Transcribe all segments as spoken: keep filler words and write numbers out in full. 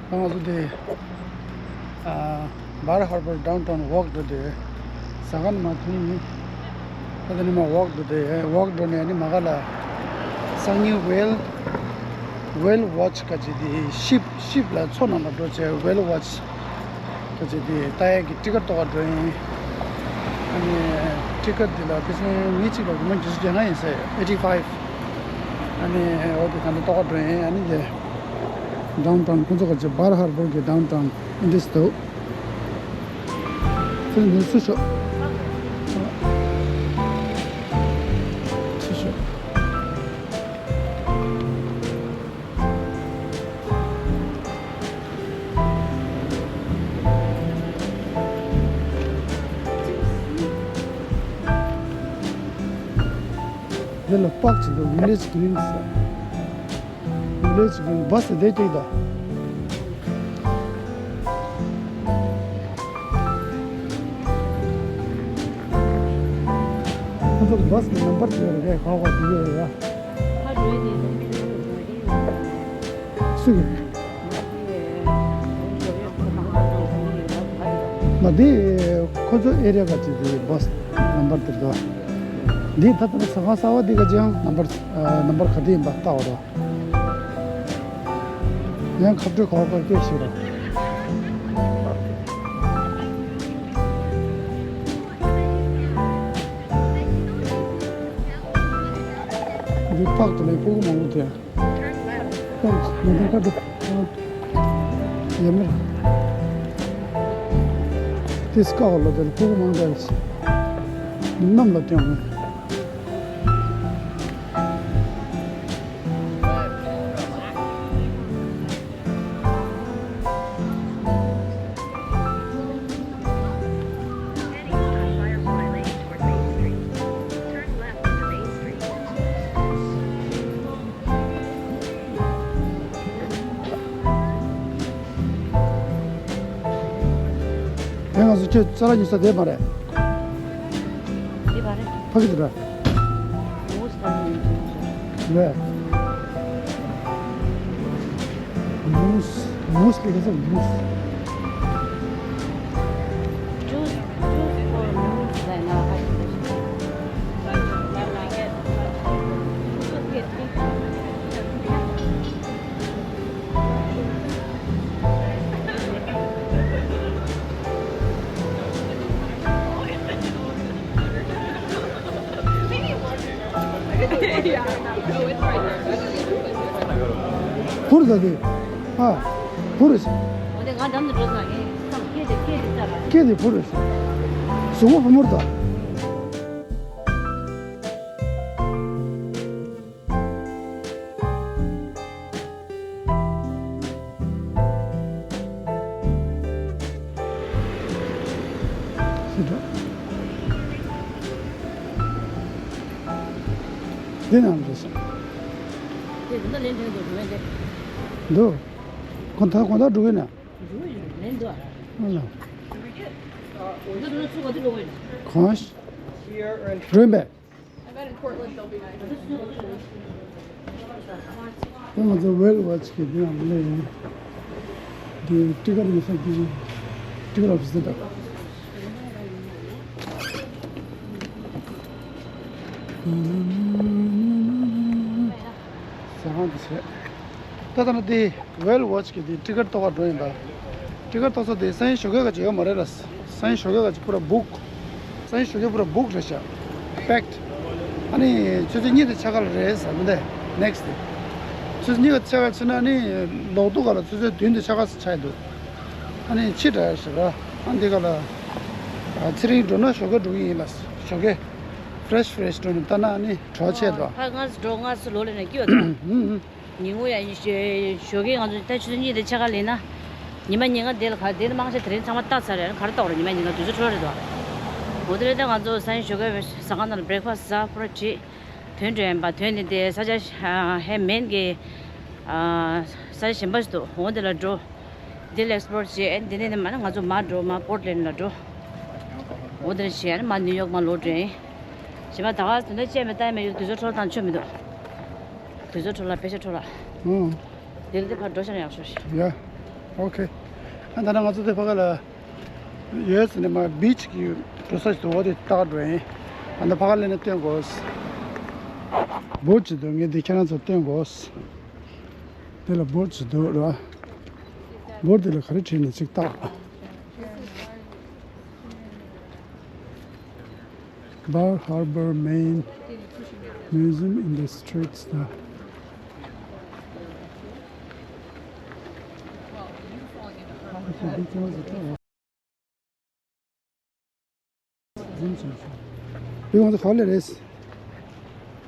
ད་ང་ཚོ་དེ་ཨ་Bar Harbour downtown walk འགྲོ་དེ་ཟ་ཁང་ནས་མར་ཐོན་ཡིན། ད་དེ་ནས་མར་walk འགྲོ་དེ་walk འགྲོ་ནས་ནི་མ་ག་ལ་སང་ཉིན་whale whale watch ག་ཅིག་དེ་ship ship ལ་མཚོ་ནང་ལ་འགྲོ་བྱས་whale watch ག་ཅིག་དེ་ལྟ་ཡག་གི་ཊི་ཀེཊ་གཏོང་ག་འགྲོ་ཡིན། ཨ་ནི་ཊི་ཀེཊ་དེ་ལ་ཕལ་ཆེར་མི་གཅིག་ལ་སྒོར་མོ་བརྒྱད་ཅུ་གྱ་ལྔ་ཡིན་ཟེར། eighty five། ཨ་ནི་འོ་དེ་ག་འདྲ་གཏོང་ག་འགྲོ་ཡིན། ཨ་ནི་དེ་downtown ཁོང་ཚོ་ག་ཅིག་Bar Harbour གི་downtown འདི་འདུག་ཚུར་འདུག་ཚུར་ཤོག་ཚུར་ཤོག་འདི་ལ་པག་ཅིག་འདུག Village Green ཟེར། Village Green བྷ་སི་དེ་སྐྱེལ་ད། ཁོ་ཚོ་བྷ་སི་གི་ནམ་བར་ཅིག་ཡོད་རེད། ག་བ་དེ་ཡོད་རེད་ཡ། སུ་ཡིན། མ་དེ་ཁོ་ཚོ་ཨེ་རི་ཡ་ག་ཅིག་དེ་བྷ་སི་ནམ་བར་དེར་འདུག་འདི་ད་ལྟ་ཟ་ཁང་གསར་བ་འདི་ག་ཅིག་ཡང་ནམ་བར་ནམ་བར་ག་དེ་ཡིན་པ་ལྟ་བ་རོགས། ཡང་ཁ་སྤྲོད་ག་བ་ག་སྐད་ཤེས་རོགས། འདི་པག་ཏུ་ལས་ཕྲུ་གུ་མང་པོ་དེ། ཡ་མེར། དེ་སྐ་བ་ལོ་དེར་ཕྲུ་གུ་མང་དྲགས། གནམ་ལ་བསྟན་འོང་། ཡང་ང་ཚོ་ཁྱོད་ཙ་ར་ཉི་ས་དེ་མ་རེད། དེ་མ་རེད། ཕ་གི་དེ་ར། མུ་སི་ལ་ཡིན་ཅིང་ཅིང་། རེད། མུ་སི་མུ་སི་ལ་ག་ཚོད་མུ་སི། Juice, juice for moose ལ་ཡིན་ན་ཧ་ཅང་ཞིག་ཕུར་ད་དེ། ཨ། ཕུར། འོ་དེ་ང་འགྲམ་དུ་འགྲོ་ཙང་ངས་བསམ་སྐད་དེ་སྐད་དེ་རྩ་ལ། སྐད་དེ་ཕུར། གཟུགས་པོ་བུ་མོར་ད། སི་ཏྲ། འདི་ནང་འགྲོ་སོང་། དེ་འདི་ན་ལན་དྲན་འདུག་འགྲོ་མེད་དེ། འདུག་ཁོ་ཐག་ཁོ་ཐག་འགྲོ་གི་ན། འགྲོ་གི་ཡོད་ལན་འདུག་ཨ་ལ། འདི་འགྲོ་ན་ཚུར་ག་དུས་འགྲོ་གི་ཡོད། གང་། འགྲོ་ཡིན་པས། I bet in Portland they'll be nice. ང་ཚོ་Whale Watch གི་འདི་ཡང་ལས་ཡིན། འདི་ཊི་ཀེཊ་ཉོ་ས་འདི་ཊི་ཀེཊ་ཨོ་ཕི་སི་འདི་དང་། ཟ་ཁང་འདི་བྱས། ད་ལྟ་ན་འདི་Whale Watch གི་འདི་ཊི་ཀེཊ་གཏོང་ག་འགྲོ་ཡིན་པ། ཊི་ཀེཊ་གཏོང་ས་དེ་སང་ཉིན་ཞོགས་ཀས་ག་ཅིག་ཡོད་མ་རེད་ལ། སང་ཉིན་ཞོགས་ཀས་ག་ཅིག་པུ་ར་བུག་སང་ཉིན་ཞོགས་ཀས་པུ་ར་བུག་རེད་ཤག packed། ཨ་ནི་ཆུ་ཚོད་གཉིས་དང་ཕྱེད་ཀ་ལ་རེད་ཟེར་མི་འདུག next day། ཆུ་ཚོད་གཉིས་དང་ཕྱེད་ཀ་ཕྱིན་ན་ནི་ལོག་འདུག་ག་ལ་ཆུ་ཚོད་བདུན་དང་ཕྱེད་ཀ་ཙམ་ཆགས་འདུག་ཨ་ནི་ཕྱི་དྲགས་ཤག་ར། ཨ་འདི་ག་ལ་ཨ་ཚེ་རིང་འགྲོ་ན་ཞོགས་ཀས་འགྲོ་གི་ཡིན་ལ། ཞོགས་ཀས་fresh fresh འགྲོ་ནས་ལྟ་ན་ཨ་ནི་དྲོ་ཆེ་འདུག་ཕར་སྔ་ཙམ་འགྲོ་སྔ་ཙམ་ལོག་ལ་ནས་སྐྱིད་པ་འདུག་ཨུ་ཨུ། ཉིན་གུང་ཡང་ཞོ་ཞོགས་ཀས་ང་ཚོ་ད་ཆུ་ཚོད་གཉིས་དང་ཕྱེད་ཀ་ལས་ན། ཉི་མ་ཉིན་གང་དེ་ལ་ག་དེ་ནི་མང་ཆེ་དེ་རིང་ཚང་མ་ལྟ་ཚར་རེད། ག་རེ་ལྟ་བ་རེད། ཉི་མ་ཉིན་གང་དུས་ཚོད་འཕྲོ་རེད་དོ། འོ་དེ་རེད། ད་ང་ཚོ་སང་ཉིན་ཞོགས་ཀས་ཟ་ཁང་ནང་ལ་breakfast ཟ་ཕོ་ར་བྲིས། དོན་འགྲོ་ཡིན་པ་དོན་ནི་དེ་ས་ཆ་ཧེ་མེན་གི་ས་ཆ་གཞན་པ་ཞིག་འདུག་འོ་དེ་ལ་འགྲོ། དེ་ལ་explore བྱེད། ཨེ་དེ་ནས་ནི་མ་ན་ང་ཚོ་མར་འགྲོ། མར་Portland ལ་འགྲོ། འོ་དེ་ལ་བྱེད་ཨ་ནི་མར་ནིའུ་ཡོག་མར་ལོག་འགྲོ་ཡིན། གཞན་པ་ད་ག་དོན་དག་ཅི་མེད་ལྟ་ཡ་མེད། ཡོད་དུས་ཚོད་འཕྲོ་བཏང་ཆོ་མི་འདུག་དུས་ཚོད་འཕྲོ་ལ་དཔེ་ཆ་འཕྲོ་ལ། ཨང་། དེ་ལ་དེ་ཕར་འགྲོ་ཤར་ཡག་ཤོར་ཤག་ཡ། ཨོ་ཁེ། ཨ་ད་ནང་ང་ཚོ་དེ་ཕ་ག་ལ་ཡོད་ཟེར་ནས་མ་བིཆ་གི་འགྲོ་ས་ཞིག་འདུག་འོ་དེ་ལྟ་ག་འགྲོ་ཡིན། ཨ་ད་ཕ་ག་ལ་ནས་སྟོན་དགོས། བོར་ཅིག་འདུག་ངས་འདི་ཁྱེད་རང་ཚོར་སྟོན་དགོས། དེ་ལ་བོར་ཅིག་འདུག་ར། བོར་དེ་ལ་ག་རེ་བྲིས་ནས་ཅིག་བལྟ། Bar Harbor main museum in the streets. དེ་ང་ཚོ་ག་ལེ་རེད།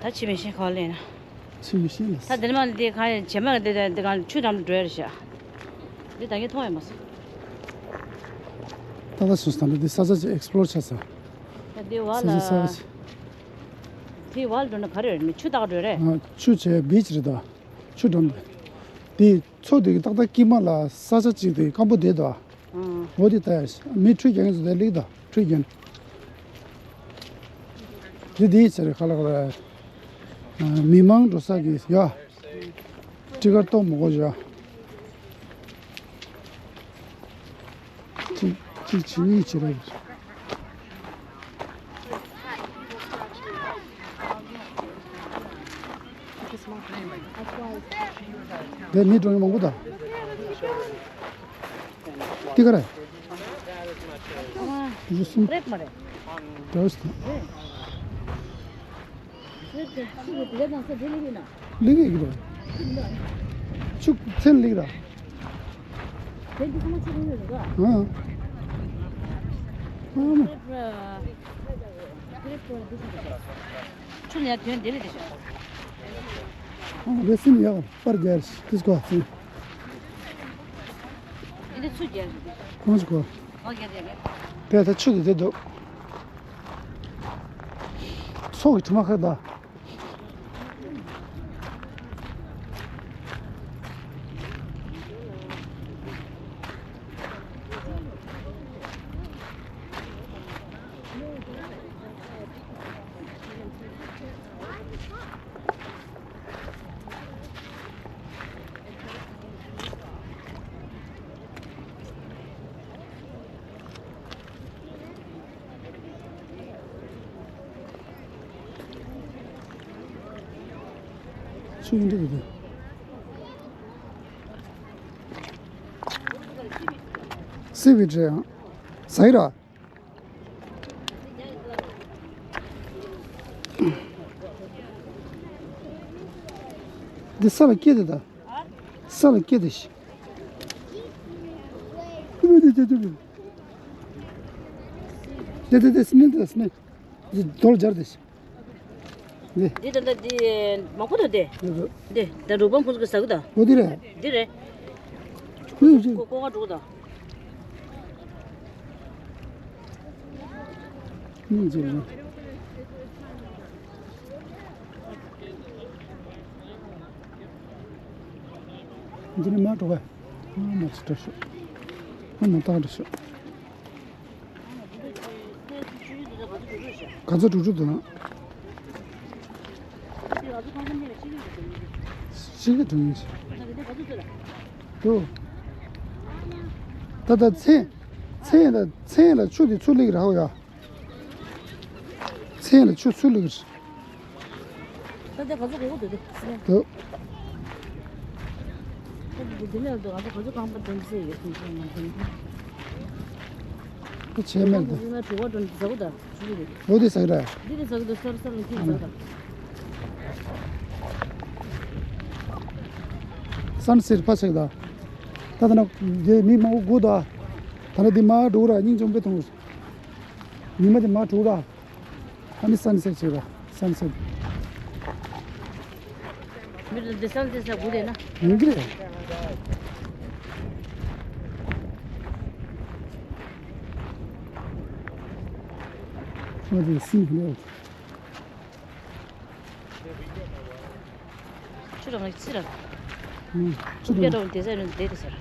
ད་ཕྱི་མི་ཤེས་ག་ལེ་ན། ཕྱི་མི་ཤེས་ལ། ད་དེ་ནས་མ་དེ་ག་རེ་བྱེ་མ་དེ་དེ་ག་ཆུ་དམ་འགྲོ་ཡ་རེད་ཤག་འདི་ད་གིན་མཐོང་ཡ་མ་སོང་། ད་ད་སུ་སྟངས་འདི་ས་ཆ་ཅིག་ཨེགས་པོ་ལོར་བྱས་ས། ད་དེ་བ་ལ། ས་ཆ་ས་ཆ། དེ་བ་ལ་འགྲོ་ན་ག་རེ་རེད་ནི་ཆུ་ལྟག་འགྲོ་རེད། ཨ་ཆུ་བྱས་བིཆ་རེད་ད། ཆུ་འགྲམ་དེ། དེ་མཚོ་དེ་གི་ཏག་ཏག་དཀྱིལ་མ་ལ་ས་ཆ་གཅིག་དེ་སྐམ་པོ་བསྡད་འདུག་ཨང་། འོ་དེ་ལྟ་ཡ་ཞིག་མི་ཁྲུས་རྒྱག་མཁན་ཚོ་དེ་སླེབས་འདུག་ཁྲུས་རྒྱག་ནས། དེ་དེའི་ཕྱིར་ཁ་ལག་ལ། མི་མང་འགྲོ་ས་གི་ཡ། ཊི་ཀེ་ཊི་གཏོང་མི་དགོས་ཡ། གཅིག་གཅིག་བྱེད་གཉིས་བྱེད་རེད། དེ་མི་འགྲོ་མཁན་མང་པོ་དང་། ཏི་ཀ་ར། ཡུ་སུམ་རེད་མ་རེད། དེ་བས་དང་། ལིག་ཡིག་ར། ཆུ་ཚན་ལིག་ར། ཨ། ཨ་མ། ཆུ་ལ་ཡ་དོན་དེ་རེད་དེ་ཤོག་ཨ་མ་རེ་སིན་ཡ་པར་རྒྱལ་ཏིས་ཀོ་སིན། འདི་ཚུ་རྒྱལ་རེད། གང་ཞིག་གོ། ཨོ་རྒྱལ་རྒྱལ་རེད། དེ་ད་ཆུ་དེ་དེ་འདུག་མཚོ་གི་དྲི་མ་ཁ་ད། ཆུ་ཡིན་འདྲ་འདུག་སི་བིཌ་རེད་ཡང་། ཟ་ཡི་ར། འདི་ས་ལ་སྐྱེས་ཏེ་ད། ས་ལ་སྐྱེས་ཏེ་ཤི། དེ་དེ་དེ་སི་ནེལ་དེ་སི་ནེལ། འདི་རྡོ་ལ་སྦྱར་ཏེ་ཤི། འདི། འདི་ད་ལྟ་འདི་མ་ཁོ་ཐོག་དེ། འདི་རྡོ། འདི་ད་རུ་བང་ཕུང་གི་ཟ་གི་ད། འོ་འདི་རེད། འདི་རེད། ཁོས་ཀོ་ཀོ་ཀ་འགྲོ་གི་ད། སྙིང་རྗེ་རེད། འདི་ནི་མ་འགྲོ་ག་ཨ་མ་ཅི་འདྲ་ཤོག་ཨ་མ་ཏག་འདྲ་ཤོག་ག་ཚོད་དྲུག་ཅུ་དང་། ཤི་གི་དྲུང་ཡིན་ཞིག་ཏུ། ད་ལྟ་ཚེ། ཚེ་ལ་ཚེ་ལ་ཆུ་དེ་ཚུར་སླེབས་རག་ཡ། ཚེ་ལ་ཆུ་ཚུར་སླེབས་རེད། ད་ལྟ་ག་ཚོད་གོ་གོ་འདུག་དེ། འདུག་ད་ལྟ་འདི་ནས་འདུག་ང་ཚོ་ག་ཚོད་རྐང་པ་འདོན་ཚེ་ཡོད་ཁུངས་ཁུངས་མ་འདོན། ད་བྱས་མེད་འདུག་འདི་ན་དྲི་བ་འདྲ་འདི་ཟ་གོ་ད་ཞུ་གི་རེད། འོ་དེ་ཟ་གི་རེད། འདི་རེད་ཟ་གི་འདུག་སར་སར་ལ་ཁྱེད་ཟ་གི་ད། སན་སེཊ་ཕ་ཆག་ད། ད་ད་ན་དེ་མི་མང་པོ་དགོས་ད། ད་ན་དེ་མ་འགྲོ་ར་སྙིང་རྗེ་མོ་དཔེ་ཐོང་། ཉི་མ་དེ་མ་འགྲོ་ར། ཨ་ནི་སན་སེཊ་བྱེད་ར་སན་སེཊ། མི་ལ་འདི་སན་སེཊ་ས་དགོས་རེད་ན། ཡིན་གི་རེད། ཨ་དེ་སི་ཧི་ལ། ཆུ་རང་ལ་ཚི་ར། ཨུ། ཆུ་རྒྱ་རང་རོང་དེ་ཟེར་ནས་བསྡད་དེ་ཟེར།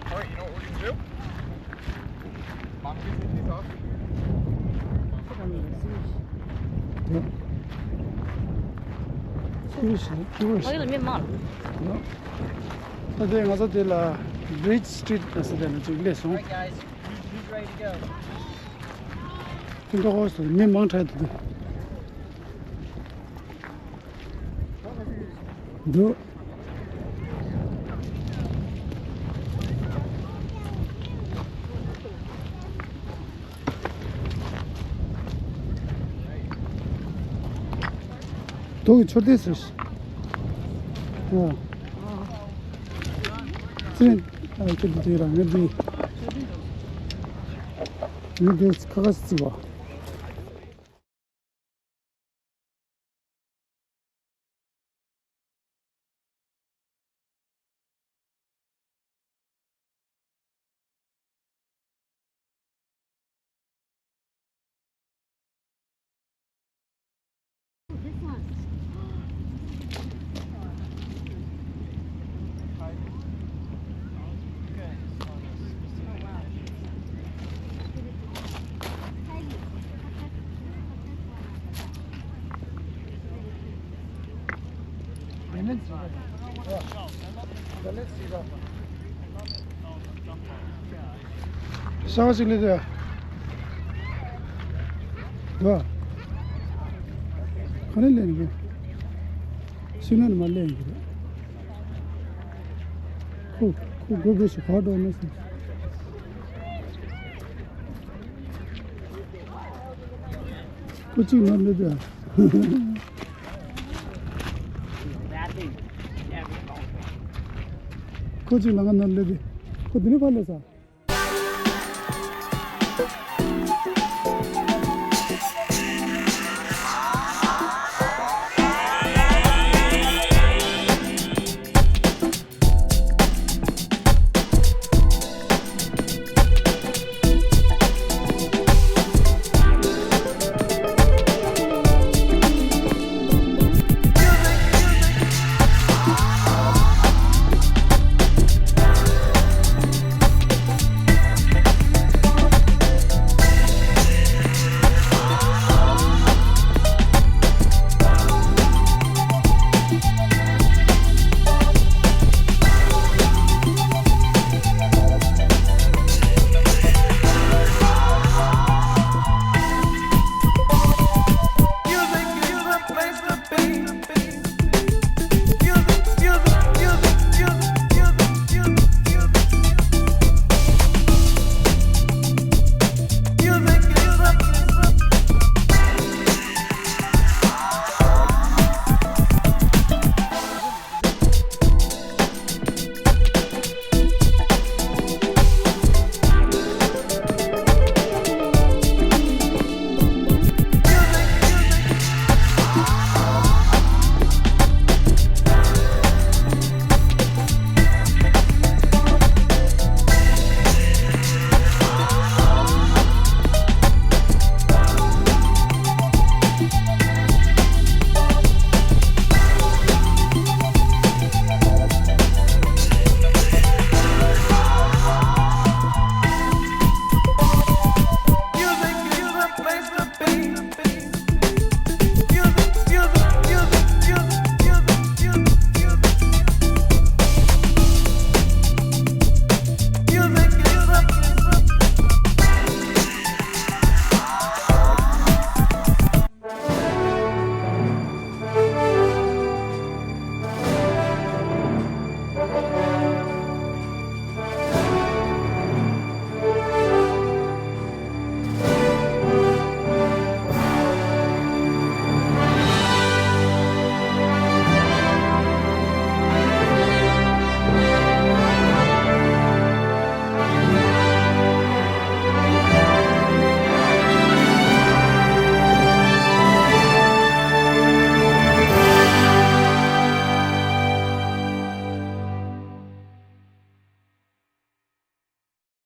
ཆུ་རང་ལ་ཚི་ར། ཚི་ར་ཞིག་ཆུ་ར་ཕ་གི་ལ་ཞིག་མི་མང་། ད་དེ་ང་ཚོ་དེ་ལ་ Bridge Street ལ་ཟེར་དེ་ལ་ཅིག་སླེབས་སོང་། ཀིང་ཀ་ཧོར་སུ་མི་མང་དྲགས་འདུག་འདུག་དུག་གི་མཆོད་རྟེན་ཟེར་ཞིག་ཨ། ཚེ་རིང་། ཨ། ཁྱེད་འདི་དེ་རང་ངས་འདི། ངས་འདི་ཁ་ཁ་ཞིག་བརྩིས་པ། ཤ་བ་ཞིག་ལས་དེ། དོ། ག་ནས་ལེན་གི་ཤི་ན་ནི་མ་ལེན་གི་རེད། ཁོ་ཁོ་དགོས་དགོས་ཤིག་ག་འགྲོ་མི་སྲིད། ཁོ་གཅིག་ནོར་ལེ་དེ། ཁོ་གཅིག་ལ་ང་ནོར་ལེ་དེ། ཁོ་དེ་ནས་ཕར་ལེ་ས།